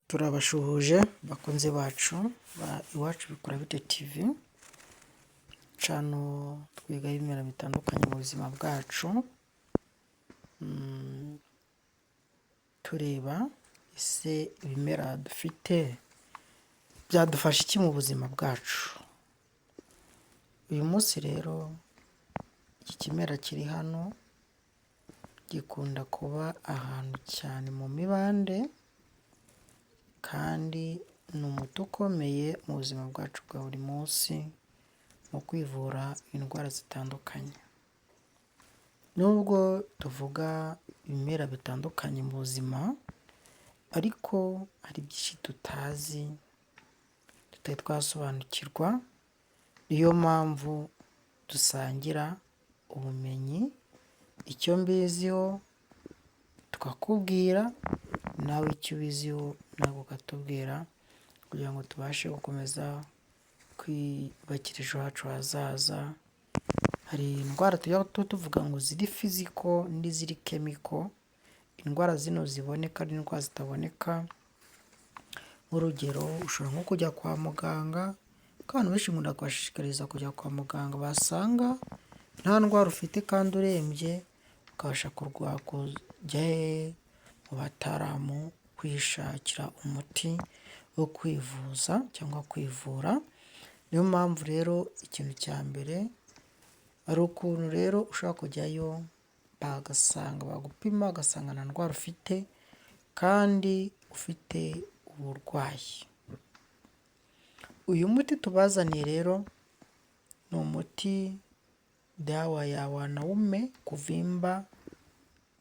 Turabashuhuje bakunzi bacu ba Iwacu Bikura Bite TV, channel twigaho ibimera bitandukanye mu buzima bwacu, tureba ese ibimera dufite byadufasha iki mu buzima bwacu. Uyu munsi rero iki kimera kiri hano gikunda kuba ahantu cyane mu mibande kandi ni umuti ukomeye mu buzima bwacu bwa buri munsi mu kwivura indwara zitandukanye. Nubwo tuvuga ibimera bitandukanye mu buzima ariko hari byinshi tutazi, tutari twasobanukirwa, niyo mpamvu dusangira ubumenyi, icyo mbiziho tukakubwira, nawe icyo ubiziho nawe ukatubwira kugira ngo tubashe gukomeza kwiyubakira ejo hacu hazaza. Hari indwara tujya tuvuga ngo ziri physical n'iziri chemical, indwara zino ziboneka n'indwara zitaboneka, nk'urugero ushobora nko kujya kwa muganga, kuko abantu benshi nkunda kubashishikariza kujya kwa muganga, basanga nta ndwara ufite kandi urembye, ukabasha kujya hehe mu bataramu kwishakira umuti wo kwivuza cyangwa kwivura, niyo mpamvu rero ikintu cya mbere hari ukuntu rero ushobora kujyayo bagasanga bagupima bagasanga nta ndwara ufite kandi ufite uburwayi. Uyu muti tubazaniye rero ni umuti dawa ya wanaume kuvimba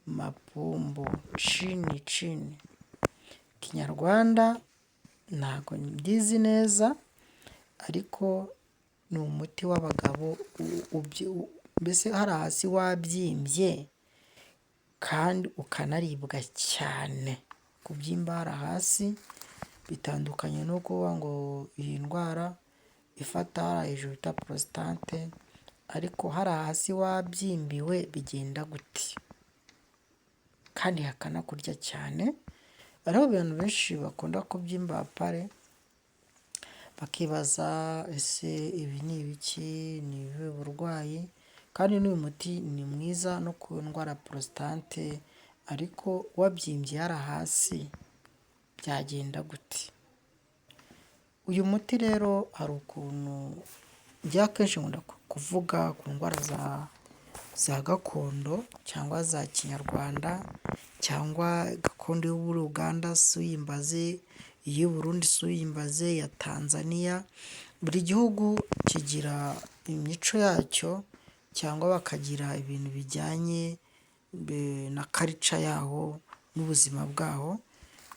mapumbu chini chini. Ikinyarwanda ntabwo mbizi neza ariko ni umuti w'abagabo, mbese hariya hasi wabyimbye kandi ukanaribwa cyane. Kubyimba hariya hasi bitandukanye no kuvuga ngo iyi ndwara ifata hariya hejuru bita prostate, ariko hariya hasi wabyimbiwe bigenda gute? Kandi hakanakurya cyane, hariho abantu benshi bakunda kubyimba pale, bakibaza ese ibi ni ibiki, ni ubuhe burwayi, kandi n'uyu muti ni mwiza no ku ndwara ya prostate, ariko wabyimbye hariya hasi byagenda gute? Uyu muti rero hari ukuntu njyewe akenshi nkunda kuvuga ku ndwara za gakondo cyangwa za kinyarwanda cyangwa gakondo yo muri Uganda si uyimbaze, iy'i Burundi si uyimbaze, iya Tanzania, buri gihugu kigira imico yacyo cyangwa bakagira ibintu bijyanye na culture yaho n'ubuzima bwaho,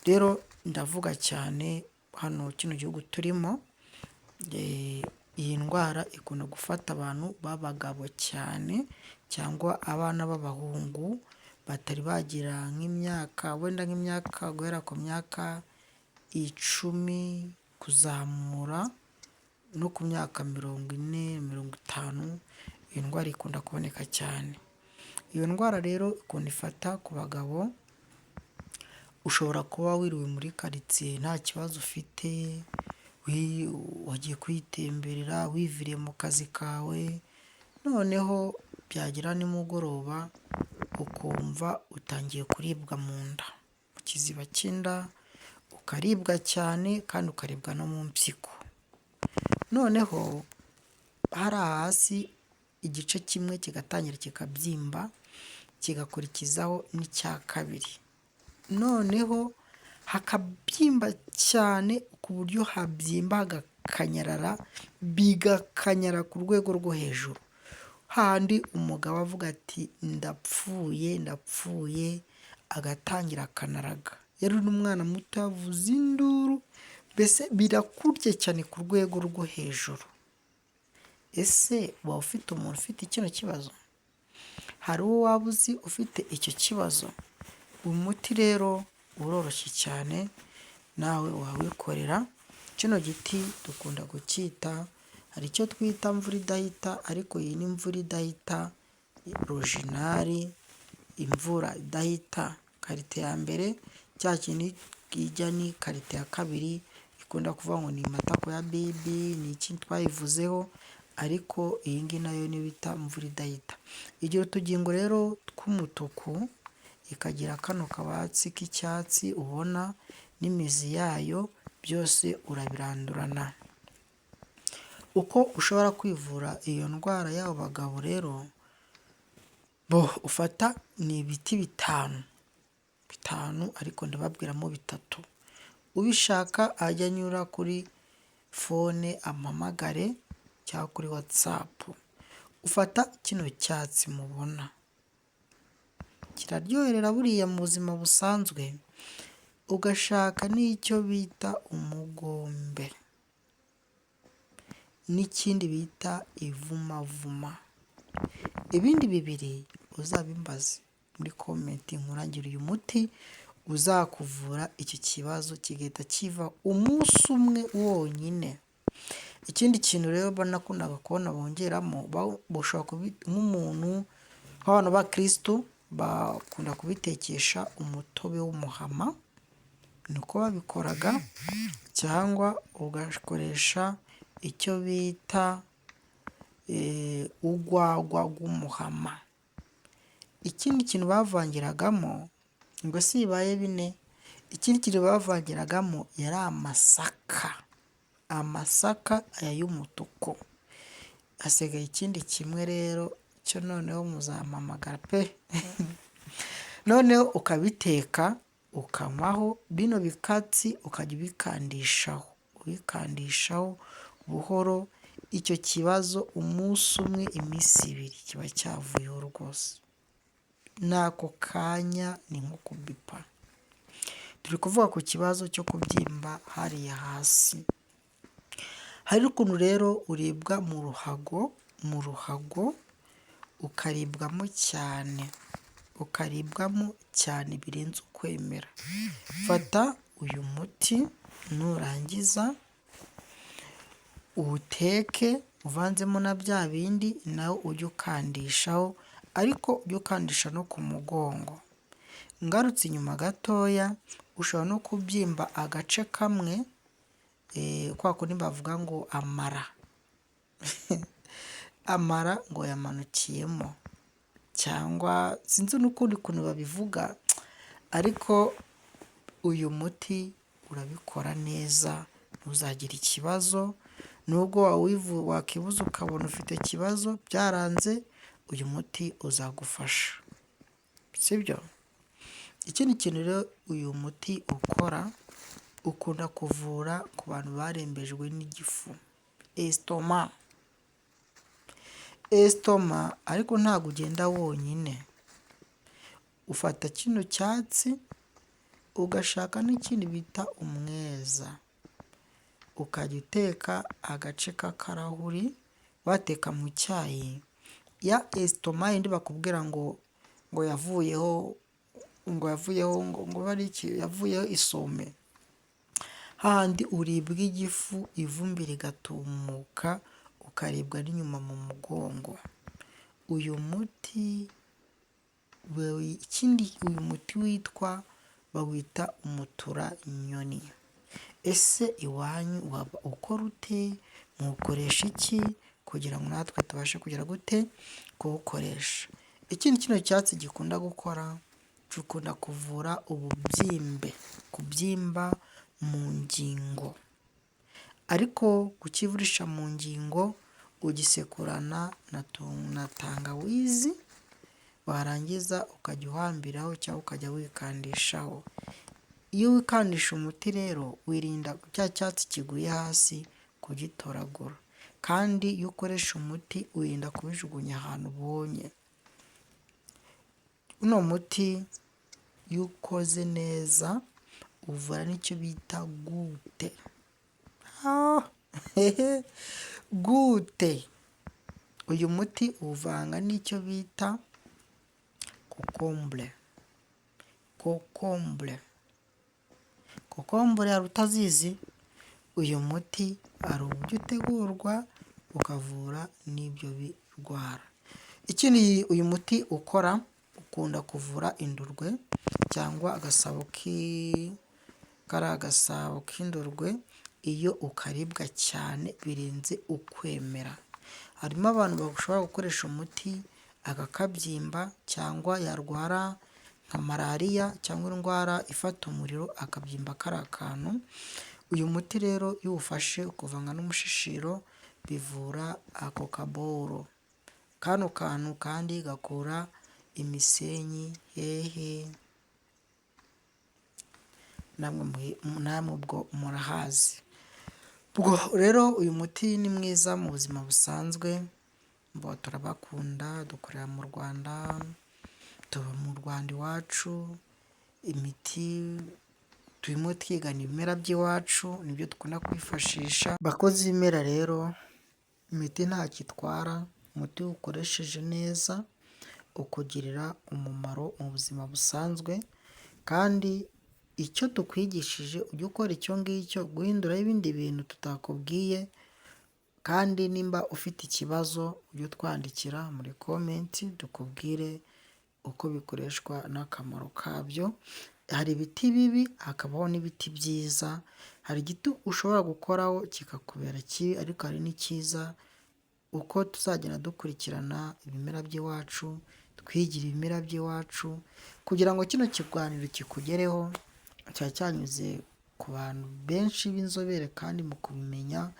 rero ndavuga cyane hano kino gihugu turimo, iyi ndwara ikunda gufata abantu b'abagabo cyane cyangwa abana b'abahungu batari bagira nk'imyaka wenda nk'imyaka guhera ku myaka 10 kuzamura no ku myaka 40, 50, iyi ndwara ikunda kuboneka cyane. Iyo ndwara rero ukuntu ifata ku bagabo, ushobora kuba wiriwe muri karitsiye nta kibazo ufite, wagiye kwitemberera, wiviriye mu kazi kawe, noneho byagera nimugoroba ukumva utangiye kuribwa mu nda, mu kiziba cy'inda ukaribwa cyane kandi ukaribwa no mu mpyiko. Noneho hariya hasi igice kimwe kigatangira kikabyimba, kigakurikizaho n'icya kabiri, noneho hakabyimba cyane ku buryo habyimba hagakanyarara, bigakanyara ku rwego rwo hejuru, hahandi umugabo avuga ati ndapfuye ndapfuye, agatangira akanaraga, yari n'umwana muto avuza induru, mbese birakurya cyane ku rwego rwo hejuru. Ese waba ufite umuntu ufite kino kibazo? Hari uwo waba uzi ufite icyo kibazo? Umuti rero uroroshye cyane nawe wawikorera, kino giti dukunda kucyita, hari icyo twita mvura idahita ariko iyi ni imvura idahita original, imvura idahita qualité ya mbere, cya kindi Ijya ni qualité ya kabiri ikunda kuvuga ngo ni matako ya bibi, ni iki twayivuzeho, ariko iyi ngiyi nayo niyo bita mvura idahita. Igira utugingo rero tw'umutuku, ikagira kano kabatsi k'icyatsi ubona n'imizi yayo, byose urabirandurana. Uko ushobora kwivura iyo ndwara y'abo bagabo rero, bo ufata ni ibiti bitanu, bitanu ariko ndababwiramo bitatu. Ubishaka ajye anyura kuri phone ampamagare cyangwa kuri WhatsApp. Ufata kino cyatsi mubona, kiraryoherera buriya mu buzima busanzwe, ugashaka n'icyo bita umugombe n'ikindi bita ivumavuma. Ibindi bibiri uzabimbaze muri comment nkurangire uyu muti uzakuvura iki kibazo kigahita kiva umunsi umwe wonyine. Ikindi kintu rero nakundaga kubona bongeramo, bashobora nk'umuntu nk'abantu b'abakirisitu bakunda kubitekesha umutobe w'umuhama, niko babikoraga, cyangwa ugakoresha icyo bita urwagwa rw'umuhama. Ikindi kintu bavangiragamo, ngo si bibaye bine, ikindi kintu bavangiragamo yari amasaka, amasaka aya y'umutuku. Hasigaye ikindi kimwe rero cyo noneho muzampamagara pe! Noneho ukabiteka ukanywaho, bino bikatsi ukajya ubikandishaho, ubikandishaho buhoro, icyo kibazo umunsi umwe, iminsi ibiri kiba cyavuyeho rwose. N'ako kanya ni nko kubipa. Turi kuvuga ku kibazo cyo kubyimba hariya hasi. Hari n'ukuntu rero uribwa mu ruhago, mu ruhago ukaribwamo cyane, ukaribwamo cyane birenze ukwemera. Fata uyu muti nurangiza uwuteke uvanzemo na bya bindi nawe ujye ukandishaho, ariko ujye ukandisha no ku mugongo. Ngarutse inyuma gatoya, ushobora no kubyimba agace kamwe, kwa kundi bavuga ngo amara, amara ngo yamanukiyemo cyangwa sinzi n'ukundi kuntu babivuga, ariko uyu muti urabikora neza ntuzagire ikibazo, nubwo wakivuza ukabona ufite ikibazo byaranze, uyu muti uzagufasha, sibyo? Ikindi kintu rero uyu muti ukora, ukunda kuvura ku bantu barembejwe n'igifu, estomac. Estomac ariko ntabwo ugenda wonyine, ufata kino cyatsi ugashaka n'ikindi bita umweza, ukajya uteka agace k'akarahuri wateka mu cyayi, ya estomac yindi bakubwira ngo ngo yavuyeho, ngo yavuyeho ngo ari iki, yavuyeho isume, hahandi uribwa igifu ivumbi rigatumuka ukaribwa n'inyuma mu mugongo. Uyu muti, ikindi uyu muti witwa bawita umuturanyoni. Ese iwanyu waba ukora ute? Muwukoresha iki? Kugira ngo natwe tubashe kugira gute? Kuwukoresha. Ikindi kino cyatsi gikunda gukora, gikunda kuvura ububyimbe, kubyimba mu ngingo, ariko kukivurisha mu ngingo ugisekurana na tangawizi, warangiza ukajya uhambiraho cyangwa ukajya wikandishaho. Iyo wikandisha umuti rero wirinda cya cyatsi kiguye hasi kugitoragura, kandi iyo ukoresha umuti wirinda kubijugunya ahantu ubonye. Uno muti iyo ukoze neza uvura n'icyo bita goutte. Goutte! Uyu muti uwuvanga n'icyo bita concombre, concombre. Concombre hari utazizi? Uyu muti hari uburyo utegurwa ukavura n'ibyo birwara. Ikindi uyu muti ukora, ukunda kuvura indurwe cyangwa agasabo Kariya gasabo k'indurwe iyo ukaribwa cyane birenze ukwemera. Harimo abantu bashobora gukoresha umuti akakabyimba cyangwa yarwara nka malariya cyangwa indwara ifata umuriro akabyimba kariya kantu. Uyu muti rero iyo uwufashe ukavanga n'umushishiro bivura ako kaboro. Kano kantu kandi gakura imisenyi hehe? Namwe ubwo murahazi. Ubwo rero uyu muti ni mwiza mu buzima busanzwe, turabakunda, dukorera mu Rwanda, tuba mu Rwanda iwacu, imiti turimo twigana ibimera by'iwacu nibyo dukunda kwifashisha. Bakozi b'ibimera rero, imiti ntacyo itwara, umuti iyo uwukoresheje neza ukugirira umumaro mu buzima busanzwe, kandi icyo tukwigishije ujye ukora icyo ngicyo, guhinduraho ibindi bintu tutakubwiye, kandi nimba ufite ikibazo ujye utwandikira muri comment tukubwire uko bikoreshwa n'akamaro kabyo. Hari ibiti bibi hakabaho n'ibiti byiza, hari igiti ushobora gukoraho kikakubera kibi ariko hari n'icyiza. Uko tuzagenda dukurikirana ibimera by'iwacu, twigira ibimera by'iwacu, kugira ngo kino kiganiro kikugereho kiba cyanyuze ku bantu benshi b'inzobere kandi mu kubimenya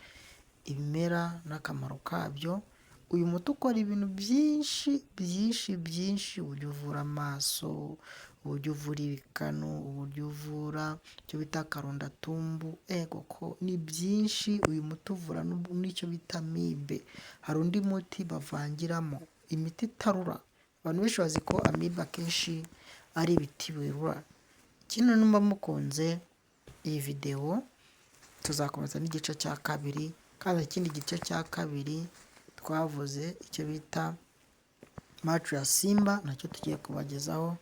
ibimera n'akamaro kabyo. Uyu muti ukora ibintu byinshi byinshi byinshi, uburyo uvura amaso, uburyo uvura ibikanu, uburyo uvura icyo bita karundatumbu, ego ko ni byinshi. Uyu muti uvura n'icyo bita amibe. Hari undi muti bavangiramo imiti itarura. Abantu benshi bazi ko amibe akenshi ari ibiti birura. Kino nimba mukunze iyi videwo tuzakomeza n'igice cya kabiri, kandi ikindi gice cya kabiri twavuze icyo bita macu ya simba nacyo tugiye kubagezaho.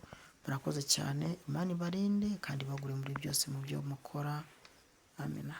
Murakoze cyane, Imana ibarinde kandi ibagure muri byose mu byo mukora, amina.